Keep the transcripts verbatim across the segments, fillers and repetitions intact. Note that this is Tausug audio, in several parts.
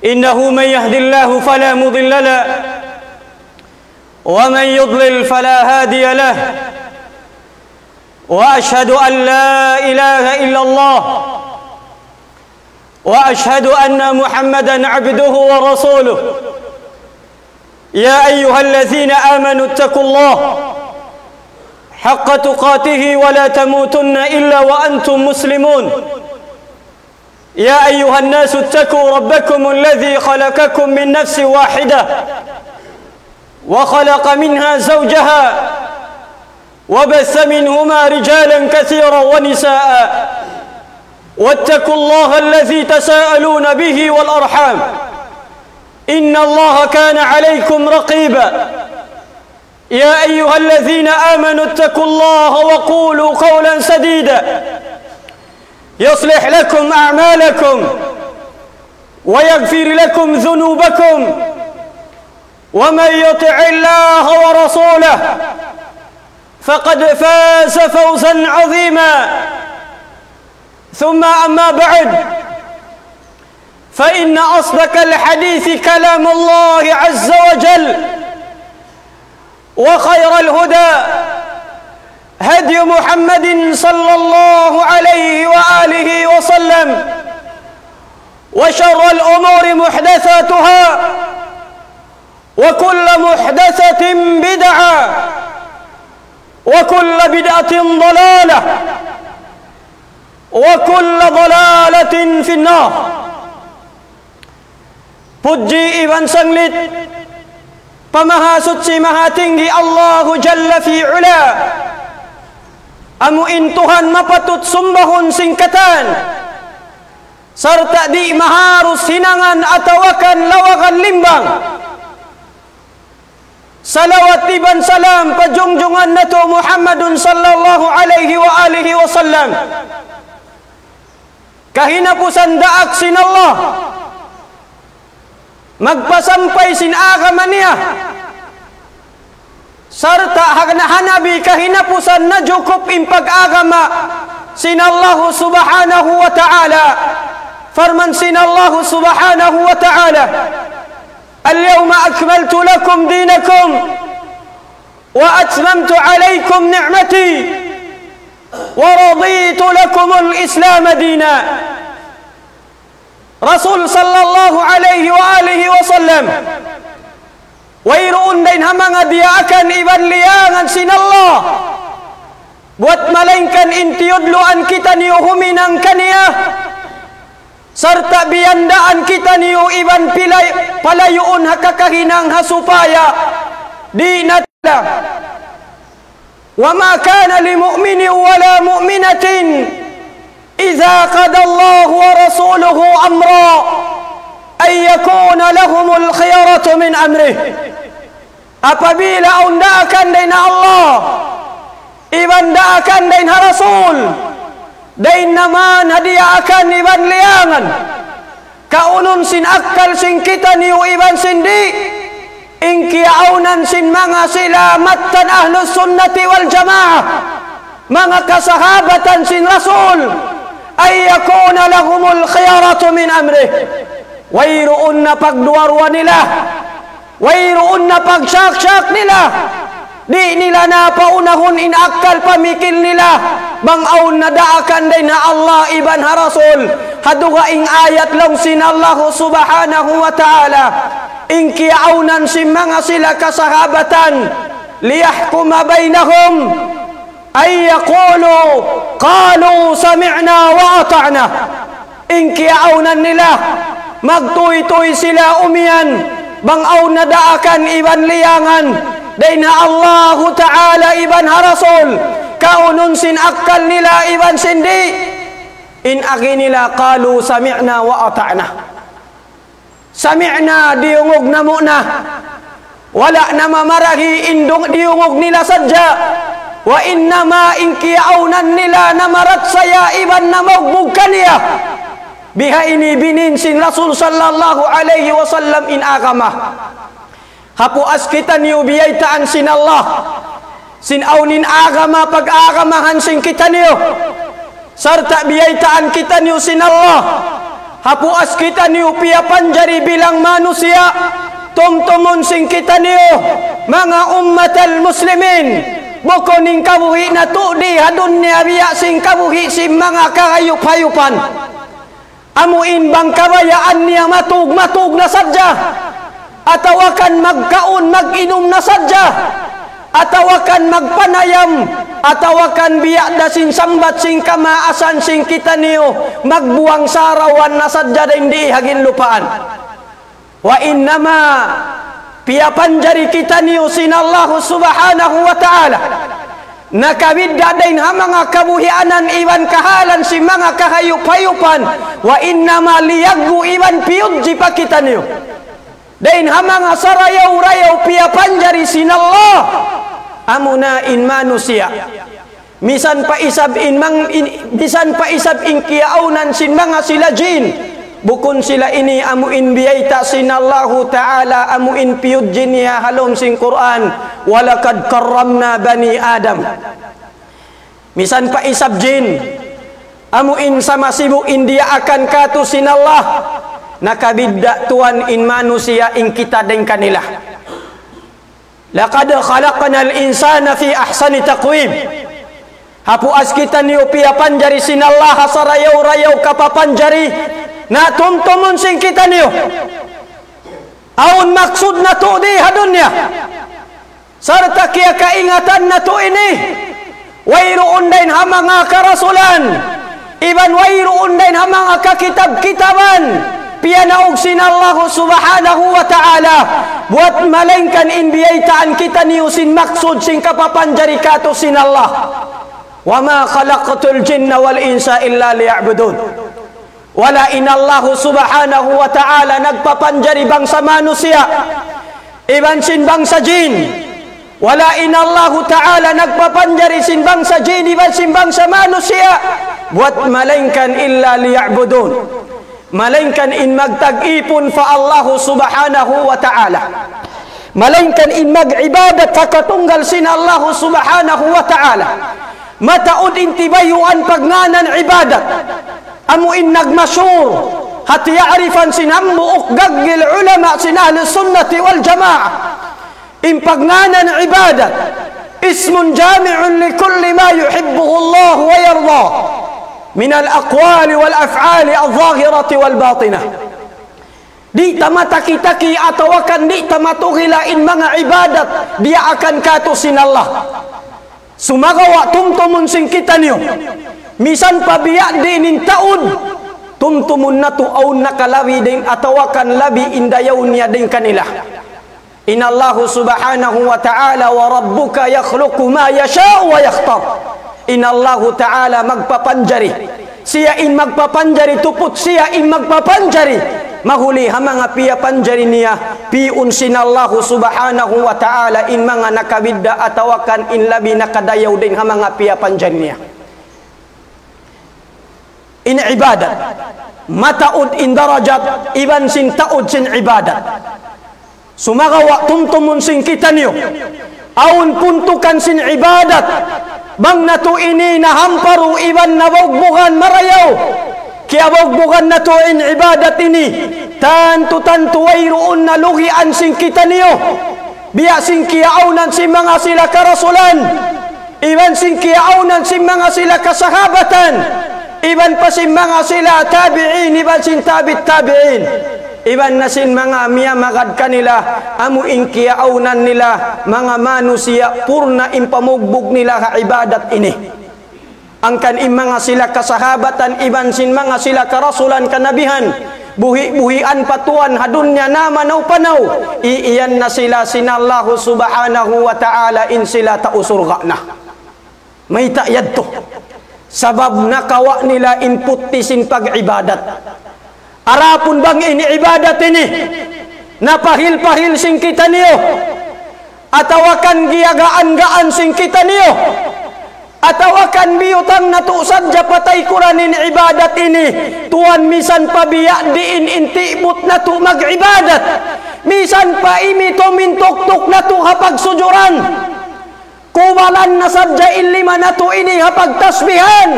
إنه من يهد الله فلا مضل له، ومن يضلل فلا هادي له، وأشهد أن لا إله إلا الله، وأشهد أن محمدا عبده ورسوله. يا أيها الذين آمنوا اتقوا الله حق تقاته ولا تموتن إلا وأنتم مسلمون. يا أيها الناس اتقوا ربكم الذي خلقكم من نفس واحدة وخلق منها زوجها وبث منهما رجالا كثيرا ونساء واتقوا الله الذي تساءلون به والأرحام إن الله كان عليكم رقيبا. يا أيها الذين آمنوا اتقوا الله وقولوا قولا سديدا يصلح لكم أعمالكم ويغفر لكم ذنوبكم ومن يطع الله ورسوله فقد فاز فوزا عظيما. ثم أما بعد، فإن أصدق الحديث كلام الله عز وجل، وخير الهدى هدي محمد صلى الله عليه وآله وسلم، وشر الأمور محدثاتها، وكل محدثة بدعة، وكل بدعة ضلالة، وكل ضلالة في النار. Pudji iban sanglit pa Mahasuchi Mahatinggi Allahu Jalla fi Ula, amu in Tuhan mapatut sumbahun sin katan, sarta' di' maharus hinangan atawa kan lawagan limbang. Salawat iban salam pa jungjungan natu' Muhammadun sallallahu alayhi wa alihi wasallam. Kahinapusan daak sin Allah magpasampay sin agama niya. Sarta' ha-, ha Nabi kahinapusan najukup in pag-agama sin Allahu Subhanahu wa Ta'ala. Parman sin Allahu Subhanahu wa Ta'ala, اليوم أكملت لكم دينكم وأتممت عليكم نعمتي ورضيت لكم الإسلام دينا. Rasul sallallahu alayhi wa alihi wasallam, wayruun dayn ha manga diyaakan iban liyangan sin Allah buwat malaingkan in tiyudluan kitaniyu huminang kaniya, sarta' biyandaan kitaniyu iban pilay-, palayuun ha kakahinang ha supaya di' na وما كان لمؤمن ولا مؤمنة إذا قضى الله ورسوله أمرا أن يكون لهم الخيرة من أمره. Apabila awn daakan dayn ha Allah, iban daakan dayn ha Rasul, dayn naman ha diyaakan iban liyangan, kaunun sin akkal sin kitaniyu iban sin di', in kiyaawnan sin manga sila mattan Ahlus Sunnati wal Jamaah, manga kasahabatan sin Rasul, أن يكون لهم الخيرة من أمره. Wayruun na pagduwa-ruwa nila, wayruun na pagsak-sak nila. Di' nila na paunahun in akkal pamikil nila bang awn na daakan dayn ha Allah iban ha Rasul. Ha dugaing ayat laung sin Allahu Subhanahu wa Ta'ala, in kiyaawnan sin manga sila kasahabatan, ليحكم بينهم أن يقولوا قالوا سمعنا وأطعنا. In kiyaawnan nila, magtūy-tūy sila umiyan, bang awn na daakan iban liyangan dayn ha Allahu Ta'ala iban ha Rasul, kaunun sin akkal nila iban sin di', in agi nila, قالوا سمعنا وأطعنا. سمعنا, diyungug namu' na. Wala' na mamarahi in dung-, diyungug nila sadja. وإنما, in kiyaawnan nila, namarachaya iban namaugbug kaniya. Bihaini binin sin Rasul sallallahu alayhi wasallam in agama. Ha puas kitaniyu biyaytaan sin Allah, sin awn in agama pag-agamahan sin kitaniyu, sarta' biyaytaan kitaniyu sin Allah, Ha puas kitaniyu piyapanjari bilang manusiya', tumtumun sin kitaniyu, manga ummatal muslimin, bukun in kabuhi' natu' di ha dunya biya' sin kabuhi' sin manga kahayup-hayupan. Amu in bang kabayaan niya matug-matug na sadja, atawa kan magkaun mag-inum na sadja, atawa kan magpanayam, atawa kan biya' da sin sambat sin kamaasan sin kitaniyu, magbuwang sarawan na sadja dayn di ha ginlupaan. Wa innama piyapanjari kitaniyu sin Allahu Subhanahu wa Ta'ala. Nakabidda' dayn ha manga kabuhianan iban kahalan sin manga kahayup-hayupan, wa innama liyaggu' iban piyudji pa kitaniyu. Dayn ha manga sarayaw-rayaw piyapanjari sin Allah, amuna in manusiya'. Misan pa isab in mang-, in, misan pa isab in kiyaawnan sin manga sila jin. Bukun sila ini amu in biyayta' sin Allahu Ta'ala, amu in piyudji niya ha lawm sin Qur'an, وَلَقَدْ كَرَّمْنَا بَنِي آدَمَ. Misan pa isab jin, amu in sama sibu' in diyaakan katu' sin Allah, nakabidda' tuwan in manusiya' in kita dayn kanila. لَقَدْ خَلَقْنَا الْإِنسَانَ فِي أَحْسَنِ تَقْوِيمٍ. Ha puas kitaniyu piyapanjari sin Allah ha sarayaw-rayaw kapapanjari, na tumtumun sin kitaniyu. Awn maksud natu' di ha dunya. Sarta' kiyakaingatan natu' ini. Wayruun dayn ha manga karasulan, iban wayruun dayn ha manga kakitab-kitaban, piyanaug sin Allahu Subhanahu wa Ta'ala, buwat malaingkan in biyaytaan kitaniyu sin maksud sin kapapanjari katu' sin Allah. وَمَا خَلَقْتُ الْجِنَّ وَالْإِنسَ إِلَّا لِيَعْبُدُونِ. Wala' in Allahu Subhanahu wa Ta'ala nagpapanjari bangsa manusiya' iban sin bangsa jin. Wala' in Allahu Ta'ala nagpapanjari sin bangsa jin iban sin bangsa manusiya'. Buwat malaingkan إِلَّا لِيَعْبُدُونِ. Malaingkan in magtag-ipun pa Allahu Subhanahu wa Ta'ala. Malaingkan in mag-ibadat ha katunggal sin Allahu Subhanahu wa Ta'ala. Mataud in tibayuan pagngānan ibadat. Amu in nagmasyhur ha tiya'rifan sin hambuuk gaggil ulama sin Ahlus Sunnati wal Jamaah. In pagngānan ibadat, اسم جامع لكل ما يحبه الله ويرضاه من الأقوال والأفعال الظاهرة والباطنة. Di' ta mataki-taki atawa kan di' ta matughila in manga ibadat diyaakan katu' sin Allah. Sumagawa' tumtumun sin kitaniyu. Misan pa biya' diin in taud, tumtumun natu' awn nakalabi dayn atawa kan labi in dayaw niya dayn kanila. In Allahu Subhanahu wa Ta'ala, وَرَبُّكَ يَخْلُقُ مَا يَشَاءُ وَيَخْتَارُ. In Allahu Ta'ala magpapanjari. Siya in magpapanjari, tuput siya in magpapanjari. Mahuli ha manga piyapanjari niya, pi'un sin Allahu Subhanahu wa Ta'ala in manga nakabidda' atawa kan in labi nakadayaw dayn ha manga piyapanjari niya. In ibadat, mataud in darajat iban sin taud sin ibadat. Sumagawa' tumtumun sin kitaniyu, awn puntukan sin ibadat. Bang natu' ini nahamparu iban nabaugbugan marayaw, kiyabaugbugan natu' in ibadat ini, tantu-tantu wayruun nalugian sin kitaniyu. Biya' sin kiyaawnan sin manga sila karasulan, iban sin kiyaawnan sin manga sila kasahabatan, iban pa sin manga sila tabi'in, iban sin tabi't tabi'in, iban na sin manga miyamagad kanila, amu in kiyaawnan nila, manga manusiya' purna in pamugbug nila ha ibadat ini. Hangkan in manga sila kasahabatan iban sin manga sila karasulan kanabihan, buhi'-buhian pa tuwan ha dunya namanaw-panaw, iiyan na sila sin Allahu Subhanahu wa Ta'ala in sila tau surga' na. Mayta' yadtu? Sabab nakawa' nila in putti sin pag-ibadat. Arapun bang in ibadat ini, napahil-pahil sin kitaniyu, atawa kan giyagaan-gaan sin kitaniyu, atawa kan biyutang natu' sadja pa taykuran in ibadat ini, tuwan misan pa biya' diin in tibut natu' mag-ibadat, misan pa imitum in tuktuk natu' ha pagsujuran. Kubalan na sadja in lima natu' ini ha pagtasbihan.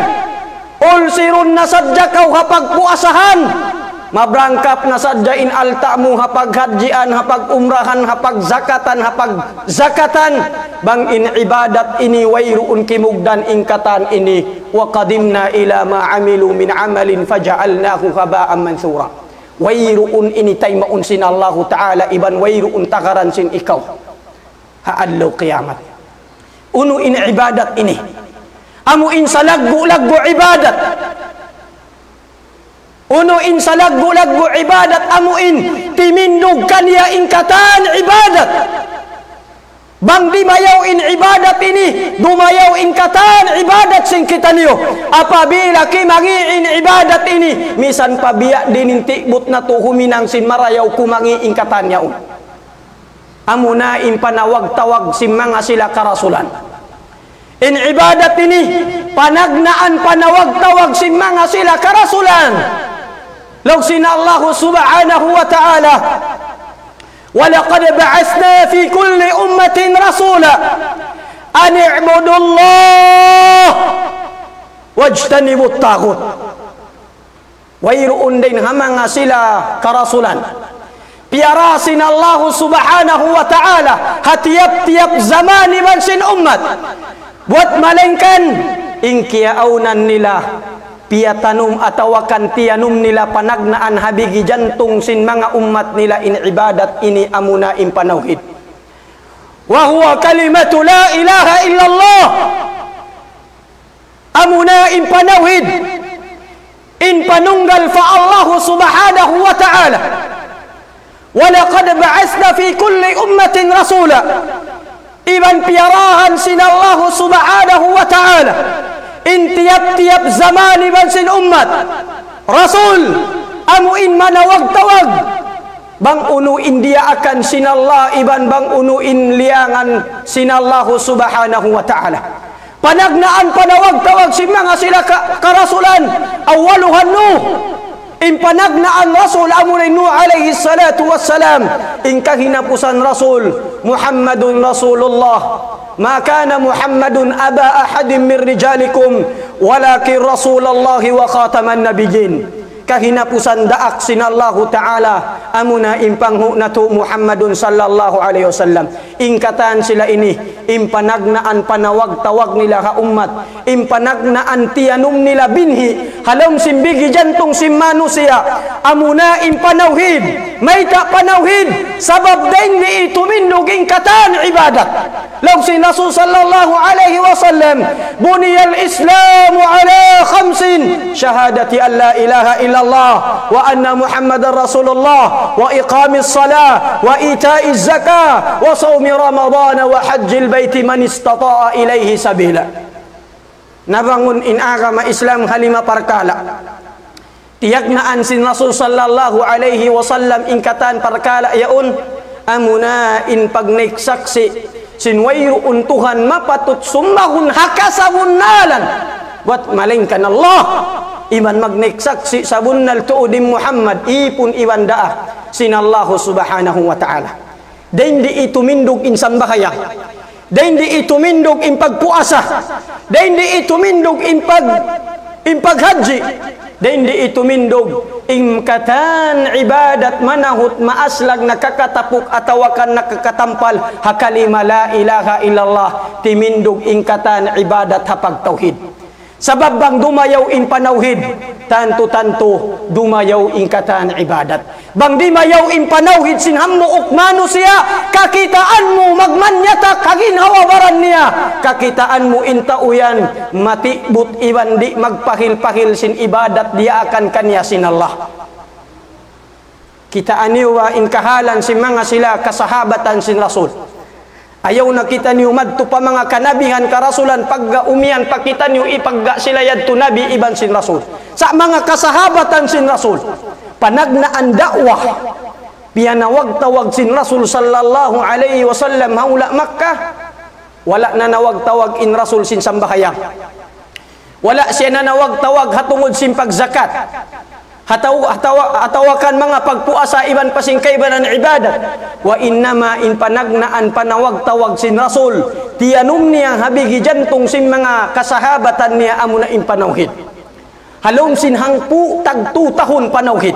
Ulsirun na sadja kaw ha pagpuasahan. Mabrangkap na sadja in alta' mu ha paghadjian, ha pag-umrahan, ha pagzakatan, ha pagzakatan. Bang in ibadat ini wayruun kimugdan in katan ini. وقدمنا إلى ما عملوا من عمل فجعلناه هباء منثورا. Wayruun ini taymaun sin Allahu Ta'ala iban wayruun tagaran sin ikaw ha adlaw kiyamat. Unu in ibadat ini? Amu in salaggu'-laggu' ibadat. Unu in salaggu'-laggu' ibadat? Amu in timindug kaniya in katan ibadat. Bang dimayaw in ibadat ini, dumayaw in katan ibadat sin kitaniyu. Apabila kimangi' in ibadat ini, misan pa biya' diin in tigbut natu' huminang sin marayaw kumangi' in katan yaun. Amuna in panawag-tawag sin manga sila karasulan. In ibadat ini, panagnaan panawag-tawag sin manga sila karasulan. Laung sin Allah Subhanahu wa Ta'ala, ولقد بعثنا في كل أمة رسولا أن اعبدوا الله واجتنبوا الطاغوت. Wayruun dayn ha manga sila karasulan. Piyara sin Allah Subhanahu wa Ta'ala ha tiyap-tiyap jaman iban sin ummat. Buwat malaingkan in kiyaawnan nila, piyatanum atawa kan tiyanum nila panagnaan ha bigi jantung sin manga ummat nila in ibadat ini amuna in panawhid. وهو كلمة لا إله إلا الله. Amuna in panawhid, in panunggal pa Allah Subhanahu wa Ta'ala. ولقد بعثنا في كل أمة رسولا. Iban piyarahan sin Allah Subhanahu wa Ta'ala in tiyap-tiyap jaman iban sin ummat rasul, amu in manawag-tawag bang unu in diyaakan sin Allah iban bang unu in liyangan sin Allah Subhanahu wa Ta'ala. Panagnaan panawag-tawag sin manga sila ka-, karasulan, أولها نوح. In panagnaan rasul amuna in Nuh alayhi salatu wassalam. In kahinapusan rasul, محمد رسول الله. ما كان محمد أبا أحد من رجالكم ولكن رسول الله وخاتم النبيين. Kahinapusan daak sin Allahu Ta'ala, amuna in panghu' natu' Muhammadun sallallahu alayhi wasallam. In katan sila ini, in panagnaan panawag-tawag nila ha ummat, in panagnaan tiyanum nila binhi' ha lawm sin bigi jantung sin manusiya', amuna in panawhid. Mayta' panawhid? Sabab dayn di tumindug in katan ibadat. Laung sin Rasul sallallahu alayhi wasallam, بني الإسلام على خمس، شهادة أن لا إله إلا الله وأن محمدا رسول الله وإقام الصلاة وإيتاء الزكاة وصوم رمضان وحج البيت من استطاع إليه سبيلا. Nabangun in agama Islam ha lima parkala'. Tiyagnaan sin Rasul sallallahu alayhi wasallam in katan parkala' yaun, amuna in pagnaik saksi' sin wayruun Tuhan mapatut sumbahun ha kasabunnalan buwat malaingkan Allah, iban magnaik saksi' sabunnal tuud in Muhammad, ipun iban daa sin Allah Subhanahu wa Ta'ala. Dayn di tumindug in sambahayang. Dayn di tumindug in pagpuasa. Dayn di tumindug in pag-, in paghajji. Dayn di tumindug in katan ibadat manahut maaslag nakakatapuk atawa kan nakakatampal ha kalima la ilaha illallah. Timindug in katan ibadat ha pagtawhid. Sabab bang dumayaw in panawhid, tantu-tantu dumayaw in katan ibadat. Bang dimayaw in panawhid sin hambuuk manusiya', kakitaan mu magmanyatak ha ginhawa-baran niya, kakitaan mu in tau yan matigbut iban di' magpahil-pahil sin ibadat diyaakan kaniya sin Allah. Kitaa niyu ba in kahalan sin manga sila kasahabatan sin Rasul? Ayaw na kitaniyu madtu pa manga kanabihan karasulan, pagga umiyan pa kitaniyu ipagga sila yadtu nabi iban sin Rasul. Sa' manga kasahabatan sin Rasul, panagnaan da'wah, piyanawag-tawag sin Rasul sallallahu alayhi wasallam ha hula' Makkah, wala' nanawag-tawag in Rasul sin sambahayang. Wala' siya nanawag-tawag ha tungud sin pagzakat. Hataw-, hatawa-, atawa kan manga pagpuasa iban pa sin kaibanan ibadat. Wa innama in panagnaan panawag-tawag sin Rasul, tiyanum niya ha bigi jantung sin manga kasahabatan niya amuna in panawhid. Ha lawm sin hangpu' tagtu tahun panawhid.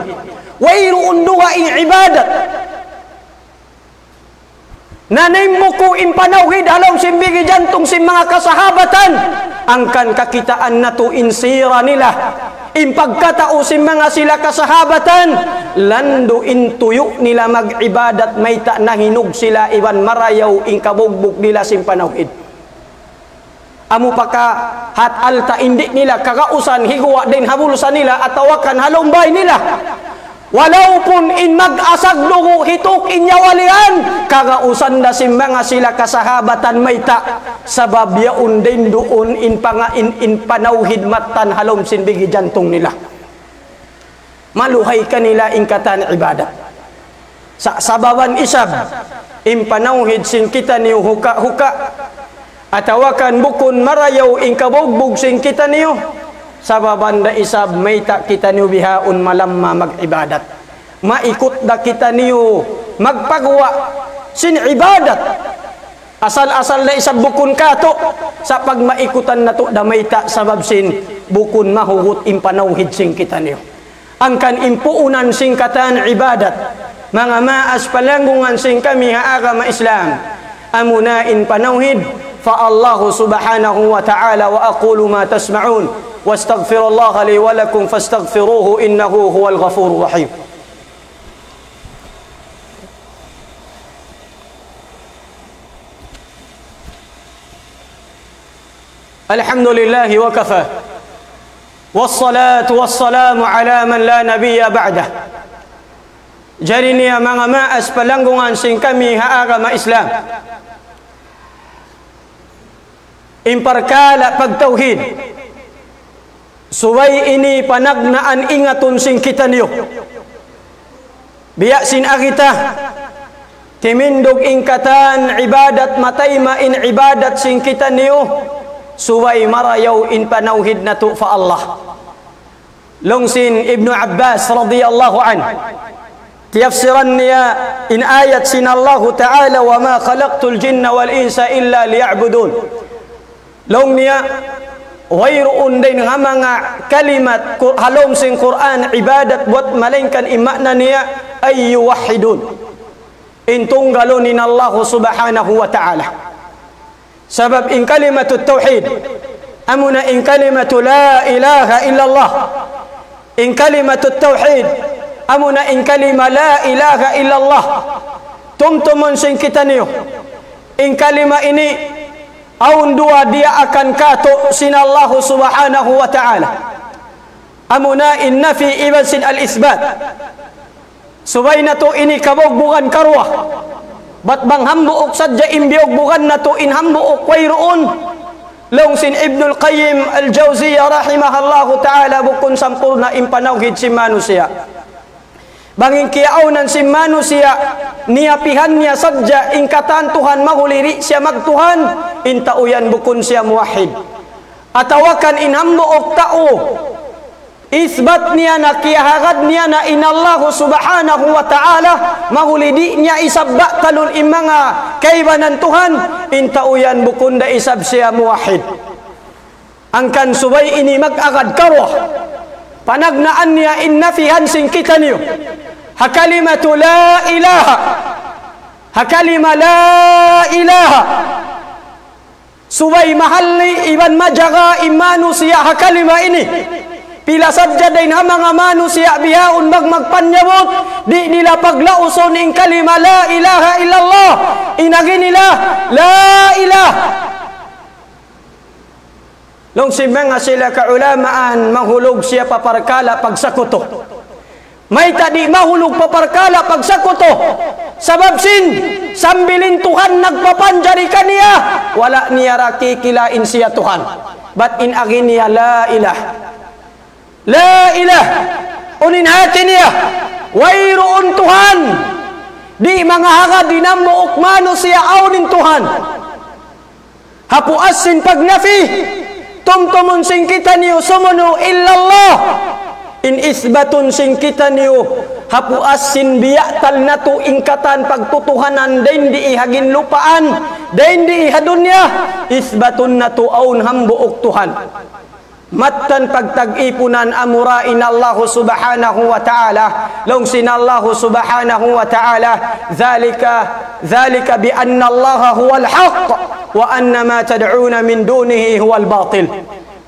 Wayruun dugaing ibadat na naimbuk in panawhid ha lawm sin bigi jantung sin manga kasahabatan. Hangkan kakitaan natu' in sira nila, in pagkatau sin manga sila kasahabatan, landu' in tuyu' nila mag-ibadat, mayta' nahinug sila iban marayaw in kabugbug nila sin panawhid. Amu pa ka hat alta' in di' nila kagausan higuwa' dayn ha bulsa nila atawa kan ha lawm bay nila. Walaupun in mag-asag dugu' hituk in nyawa liyan, kagausan da sin manga sila kasahabatan mayta'. Sabab yaun dayn duun in panga-, in, in panawhid mattan ha lawm sin bigi jantung nila. Maluhay kanila in katan ibadat. Sa' sababan isab, in panawhid sin kitaniyu huka-huka, atawa kan bukun marayaw in kabugbug sin kitaniyu, sababan da isab mayta' kitaniyu bihaun malamma mag-ibadat. Maikut da kitaniyu magpaguwa' sin ibadat. Asal-asal da isab bukun katu', sa' pagmaikutan natu' da mayta' sabab sin bukun mahugut in panawhid sin kitaniyu. Hangkan in puunan sin katan ibadat, manga maas palanggungan sin kami ha agama Islam, amuna in panawhid pa Allahu subhanahu wa ta'ala. وأقول ما تسمعون وأستغفر الله لي ولكم فاستغفروه إنه هو الغفور الرحيم. الحمد لله وكفى والصلاة والسلام على من لا نبي بعده. Jari niya manga maas palanggungan sin kami ha agama Islam, in parkala' pagtawhid, subay ini panagnaan ingatun sin kitaniyu. Biya' sin agi ta, timindug in katan ibadat, matayma' in ibadat sin kitaniyu, subay marayaw in panawhid natu' pa Allah. Laung sin Ibnu Abbas radiyallahu anhu, tiyafsiran niya in ayat sin Allahu Ta'ala, وما خلقت الجن والإنس إلا ليعبدون. Laung niya, wayruun dayn ha manga kalimat ku-, ha lawm sin Qur'an ibadat buat malaingkan in ma'na niya أي يوحدون. In tunggalun in Allahu subhanahu wa ta'ala. Sabab in kalimatut tawhid, amuna in kalimatu la ilaha illallah. In kalimatut tawhid, amuna in kalima la ilaha illallah. Tumtumun sin kitaniyu. In kalima ini, awn duwa diyaakan katu' sin Allahu subhanahu wa ta'ala. Amuna in nafi iban sin al-isbat. Subay natu' ini kabugbugan karuwa. Bat bang hambuuk sadja in biyugbugan natu' in hambuuk wayruun. Laung sin Ibnul Qayyim Al-Jawziyyah rahimahullahu ta'ala, bukun sampurna' in panawhid sin manusiya'. Bang in kiyaawnan sin manusiya', niyapihan niya sadja in katan Tuhan mahuli di' siya magtuhan, in tau yan bukun siya muwahhid. Atawa kan in hambuuk tau, isbat niya na, kiyahagad niya na in Allahu subhanahu wa ta'ala, mahuli di' niya isab batalun in manga kaibanan Tuhan, in tau yan bukun da isab siya muwahhid. Hangkan subay ini mag-agad karuwa. Panagnaan niya in nafihan sin kitaniyu ha kalimatu la ilaha. Ha kalima la ilaha. Subay mahalli' iban majaga in manusiya' ha kalima ini. Pila sadja dayn ha manga manusiya' bihaun bang magpanyabut, di' nila paglausun in kalima la ilaha illallah. In agi nila, la ilaha. Laung sin manga sila kaulamaan, mahulug siya pa parkala' pagsakutu. Mayta' di' mahulug pa parkala' pagsakutu? Sabab sin, sambil in Tuhan nagpapanjari kaniya, wala' niya ra kikila in siya Tuhan. Bat in agi niya, la ilah. La ilah. Unu in hati niya, wayruun Tuhan. Di' mangahagad in hambuuk manusiya' awn in Tuhan. Ha puas sin pagnafi, tumtumun sin kitaniyu sumunu' illallah. In isbatun sin kitaniyu, ha puas sin biyatal natu' in katan pagtutuhanan dayn di ha ginlupaan, dayn di ha dunya, isbatun natu' awn hambuuk Tuhan. Mattan pagtag-ipunan amura in Allahu Subhanahu wa Ta'ala. Laung sin Allahu Subhanahu wa Ta'ala, ذلك، ذلك بأن الله هو الحق وأن ما تدعون من دونه هو الباطل.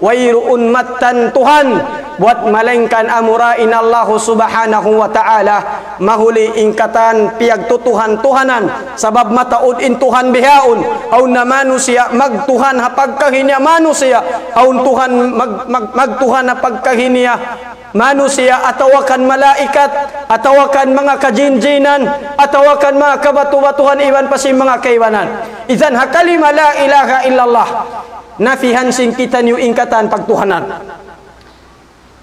Wayruun mattan Tuhan buat malaingkan amura in Allahu Subhanahu wa Ta'ala, mahuli in katan piyagtutuhan-tuhanan, sabab mataud in Tuhan bihaun, awn na manusiya' magtuhan ha pagkahi niya manusiya', awn Tuhan mag-, mag-, magtuhan ha pagkahi niya manusiya', atawa kan malaikat, atawa kan manga kajinjinan, atawa kan manga kabatu-batuhan iban pa sin manga kaibanan. Idan ha kalima la ilaha illallah, nafihan sin kitaniyu in katan pagtuhanan.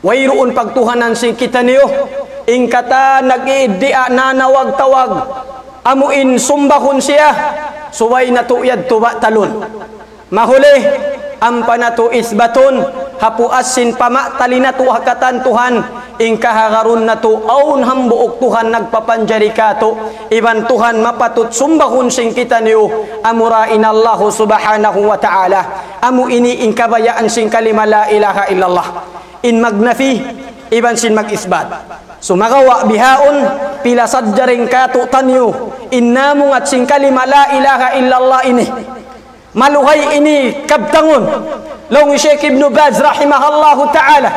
Wayruun pagtuhanan sin kitaniyu, in katan nag-iiddia nanawag-tawag, amu in sumbahun siya, subay natu' yadtu batalun. Mahuli, ampa natu' isbatun, ha puas sin pamatali natu' ha katan Tuhan, in kahagarun natu' awn hambuuk Tuhan nagpapanjari katu', iban Tuhan mapatut sumbahun sin kitaniyu, amura in Allahu Subhanahu wa Ta'ala. Amu ini in kabayaan sin kalima la ilaha illallah. In magnafi, iban sin mag-isbat. Sumagawa' bihaun, pila sadja dayn kātu'niyu in namungat sin kalima la ilaha illallah ini. Maluhay ini kabtangun. Laung hi Sheikh Ibn Baz rahimahullahu ta'ala,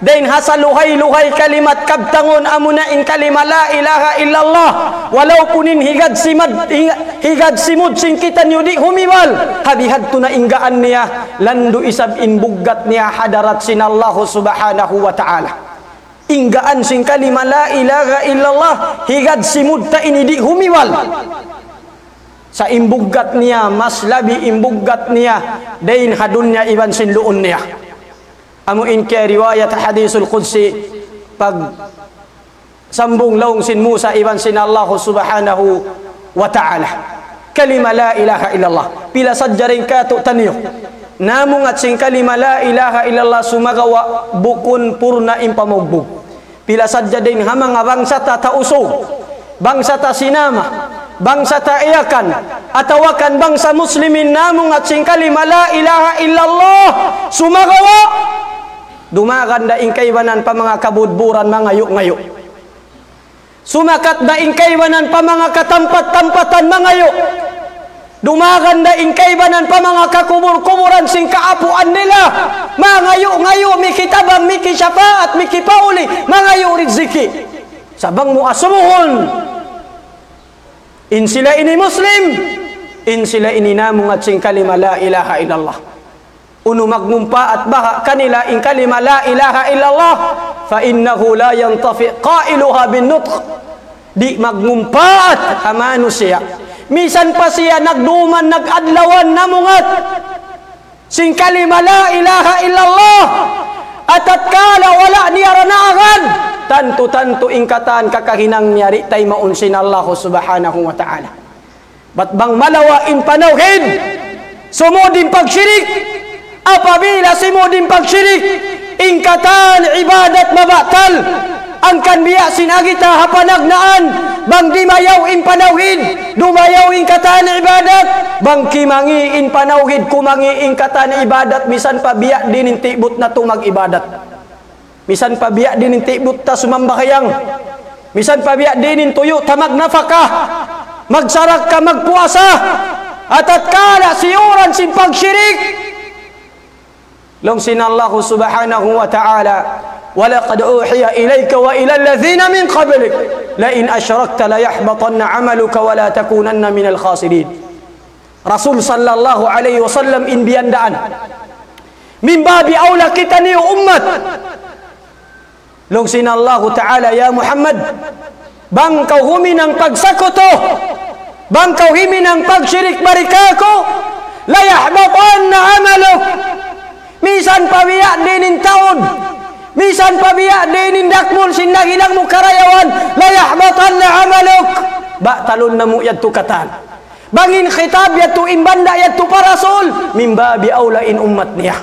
dayn ha saluhay-luhay kalimat kabtangun amuna in kalima la ilaha illallah. Walaupun in higad simad, hi-, higad simud sin kitaniyu di' humiwal, ha bihadtu na in gaan niya, landu' isab in buggat niya ha hadarat sin Allahu Subhanahu wa Ta'ala. In gaan sin kalima la ilaha illallah, higad simud ta ini di' humiwal. Sa' in buggat niya, mas labi in buggat niya dayn ha dunya iban sin luun niya. Amu in kiyariwayat hadisul qudsi, pagsambung laung sin Musa iban sin Allahu Subhanahu wa Ta'ala. Kalima la ilaha illallah. Pila sadja dayn kātu'niyu namungat sin kalima la ilaha illallah, sumagawa' bukun purna in pamugbug. Pila sadja dayn ha manga bangsa ta Tausug, bangsa ta Sinama, bangsa ta Yakan, atawa kan bangsa Muslimin namungat sin kalima la ilaha illallah, sumagawa' dumagan da in kaibanan pa manga kabudburan mangayu'-ngayu'. Sumakat da in kaibanan pa manga katampat-tampatan mangayu'. Dumagan da in kaibanan pa manga kakubur-kuburan sin kaapuan nila. Mangayu'-ngayu', mikitabang, mikisyafaat, mikipauli', mangayu' riziki. Sa' bang mu asubuhun, in sila ini Muslim, in sila ini namungat sin kalima la ilaha illallah. Unu magmumpaat baha' kanila in kalima la ilaha illallah, فإنه لا ينتفع قائلها بالنطق. Di' magmumpaat ha manusiya'. Misan pa siya nagduman, nag-adlawan, namungat sin kalima la ilaha illallah. Atatkala wala' niya ranaagan, tantu-tantu in katan kakahinang niya di' taymaun sin Allahu Subhanahu wa Ta'ala. Bat bang malawa' in panawhid, sumud in pagshirik. Apabila simud in pagshirik, in katan ibadat mabatal. Hangkan biya' sin agi ta ha panagnaan, bang dimayaw in panawhid, dumayaw in katan ibadat, bang kimangi' in panawhid, kumangi' in katan ibadat, misan pa biya' diin in tibut natu' mag-ibadat. Misan pa biya' diin in tibut ta sumambahayang. Misan pa biya' diin in tuyu' ta magnapaka, magsarakka, magpuasa. Atatkala siyuran sin pagshirik. Laung sin Allahu Subhanahu wa Ta'ala, ولقد أوحي إليك وإلى الذين من قبلك لئن أشركت ليحبطن عملك ولتكونن من الخاسرين. Rasul sallallahu alayhi wasallam in biyandaan. Min babi awla kitaniyu ummat. Laung sin Allahu Ta'ala, "Ya Muhammad, bang kaw huminang pagsakutu, bang kaw huminang pagshirik mari kāku', ليحبطن عملك." Misan pa biya' diin in taud, misan pa biya' diin in dakmul sin nahinang mu karayawan, ليحبطن عملك. Batalun namu' yadtu katan. Bang in khitab yadtu, in banda' yadtu pa Rasul, min babi awla in ummat niya.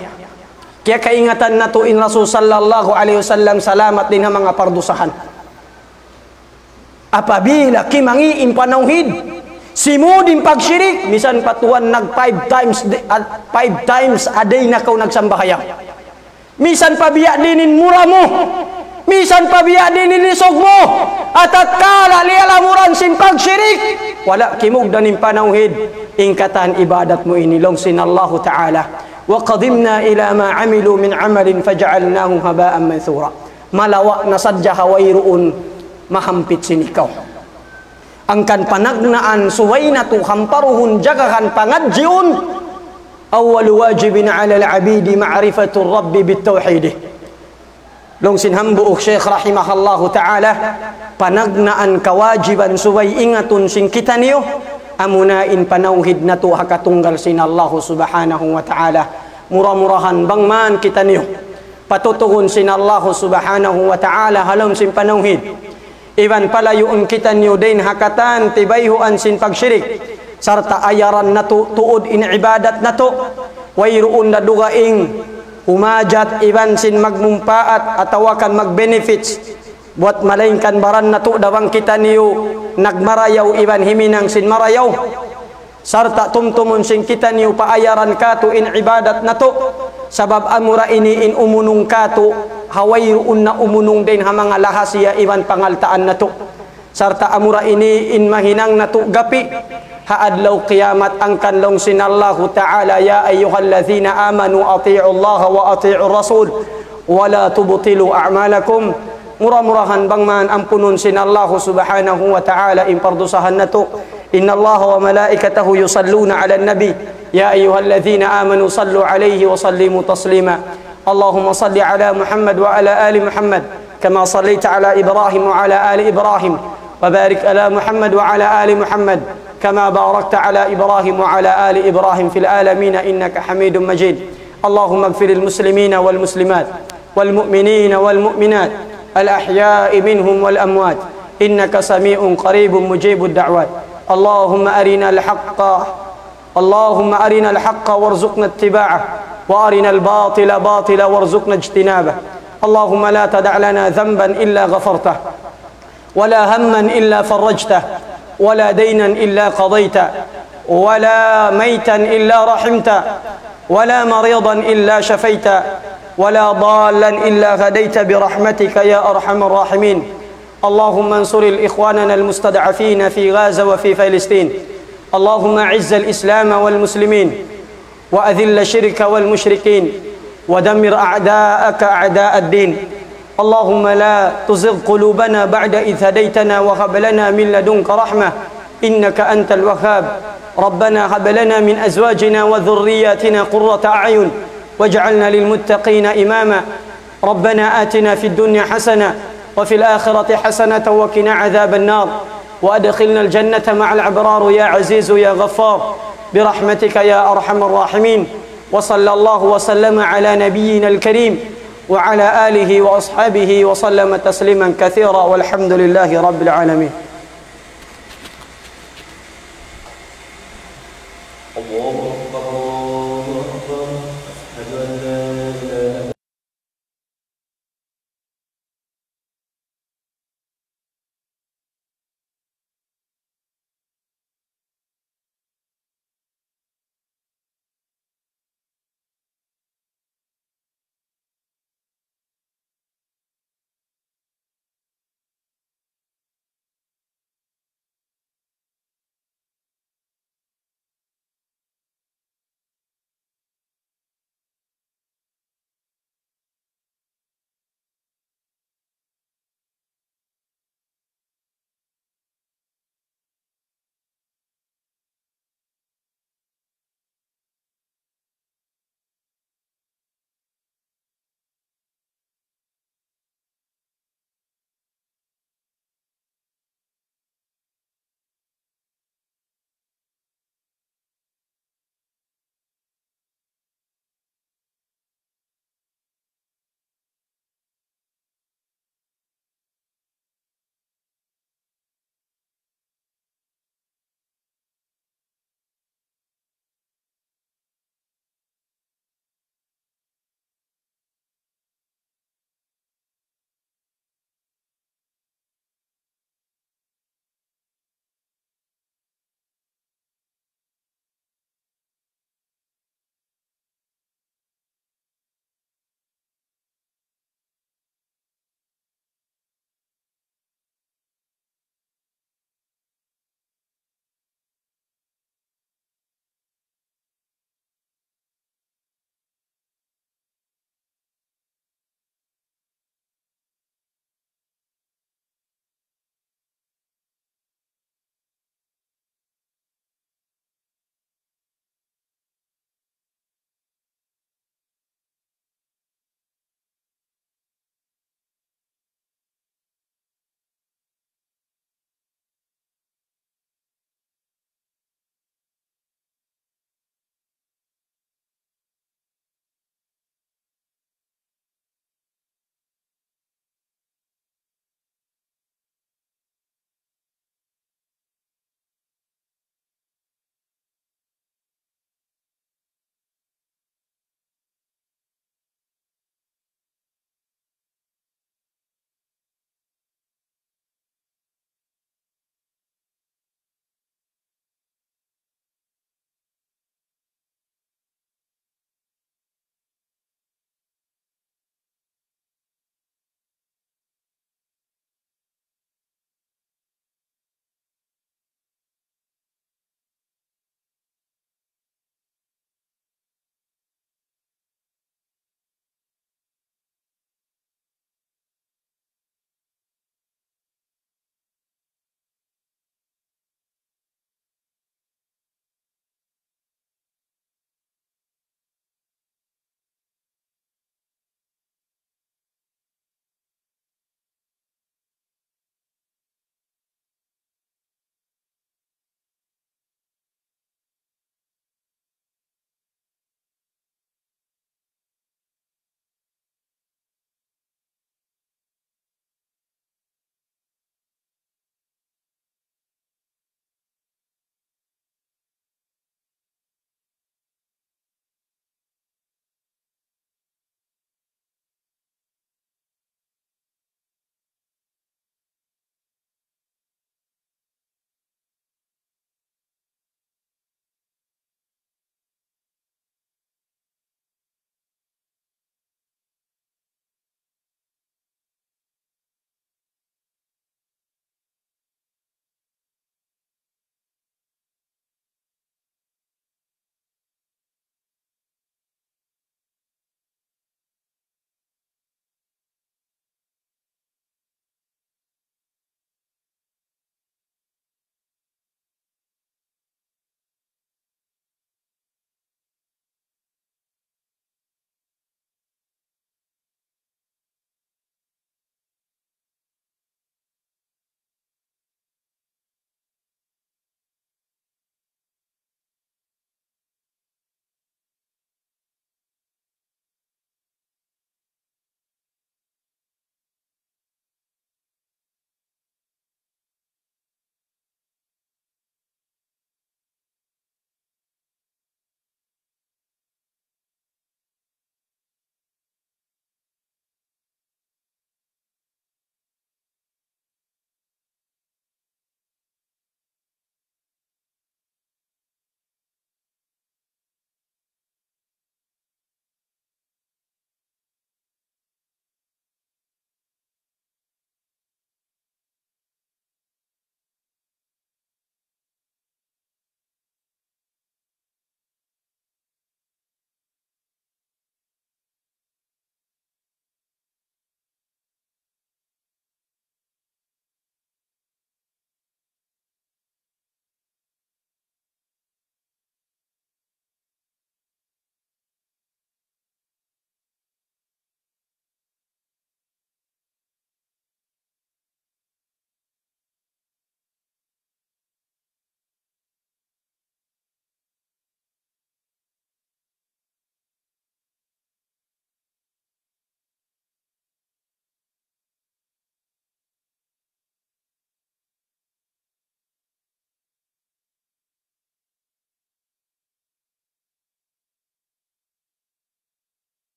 Kiyakaingatan natu' in Rasul sallallahu alayhi wasallam salamat dayn ha manga pardusahan. Apabila kimangi' in panawhid, simud in pagshirik, misan pa tuwan nag five times di-, ah, five times a day na kaw nagsambahayang. Misan pa biya' diin in mura mu, misan pa biya' diin in lisug mu, atatkala liyalamuran sin pagshirik, wala' kimugdan in panawhid, in katan ibadat mu ini, laung sin Allahu Ta'ala, وقدمنا إلى ما عملوا من عمل فجعلناه هباء منثورا. Malawa' na sadja ha wayruun mahampit sin ikaw. Hangkan panagnaan subay natu' hamparuhun jagahan pangadjiun, أول واجب على العبيد معرفة الرب بالتوحيد. Laung sin hambuuk Shaykh rahimahullahu ta'ala, panagnaan kawajiban subay ingatun sin kitaniyu, amuna in panawhid natu' ha katunggal sin Allahu subhanahu wa ta'ala. Mura-murahan bang man kitaniyu patutugun sin Allahu subhanahu wa ta'ala ha lawm sin panawhid. Iban palayuun kitaniyu dayn ha katan tibayhuan sin pagshirik. Sarta' ayaran natu' tuud in ibadat natu'. Wayruun da dugaing humajat iban sin magmumpaat atawa kan magbenefits. Buwat malaingkan baran natu' da bang kitaniyu nagmarayaw iban himinang sin marayaw. Sarta' tumtumun sin kitaniyu paayaran katu' in ibadat natu'. Sabab amura ini in umunung katu', ha wayruun na umunung dayn ha manga lahasiya iban pangaltaan natu'. Sarta' amura ini in mahinang natu' gapi' ha adlaw kiyamat, hangkan laung sin Allahu ta'ala, يا أيها الذين آمنوا أطيعوا الله وأطيعوا الرسول ولا تبطلوا أعمالكم. Mura-murahan bang man ampunun sin Allahu subhanahu wa ta'ala in pardusahan natu'. إن الله وملائكته يصلون على النبي يا أيها الذين آمنوا صلوا عليه وسلموا تسليما. اللهم صل على محمد وعلى آل محمد كما صليت على إبراهيم وعلى آل إبراهيم وبارك على محمد وعلى آل محمد كما باركت على إبراهيم وعلى آل إبراهيم في العالمين إنك حميد مجيد. اللهم اغفر للمسلمين والمسلمات والمؤمنين والمؤمنات الأحياء منهم والأموات إنك سميع قريب مجيب الدعوات. اللهم أرنا الحق اللهم أرنا الحق وارزقنا اتباعه وأرنا الباطل باطلا وارزقنا اجتنابه. اللهم لا تدع لنا ذنبا إلا غفرته ولا هما إلا فرجته ولا دينا إلا قضيته ولا ميتا إلا رحمته ولا مريضا إلا شفيته ولا ضالا إلا هديته برحمتك يا أرحم الراحمين. اللهم انصر الإخواننا المستضعفين في غزة وفي فلسطين. اللهم أعز الإسلام والمسلمين وأذل الشرك والمشركين ودمر أعداءك أعداء الدين. اللهم لا تزغ قلوبنا بعد إذ هديتنا وهب لنا من لدنك رحمة إنك أنت الوهاب. ربنا هب لنا من أزواجنا وذرياتنا قرة أعين واجعلنا للمتقين إماما. ربنا آتنا في الدنيا حسنة وفي الآخرة حسنة وقنا عذاب النار وأدخلنا الجنة مع الأبرار يا عزيز يا غفار برحمتك يا أرحم الراحمين. وصلى الله وسلم على نبينا الكريم وعلى آله وأصحابه وسلم تسليما كثيرا والحمد لله رب العالمين.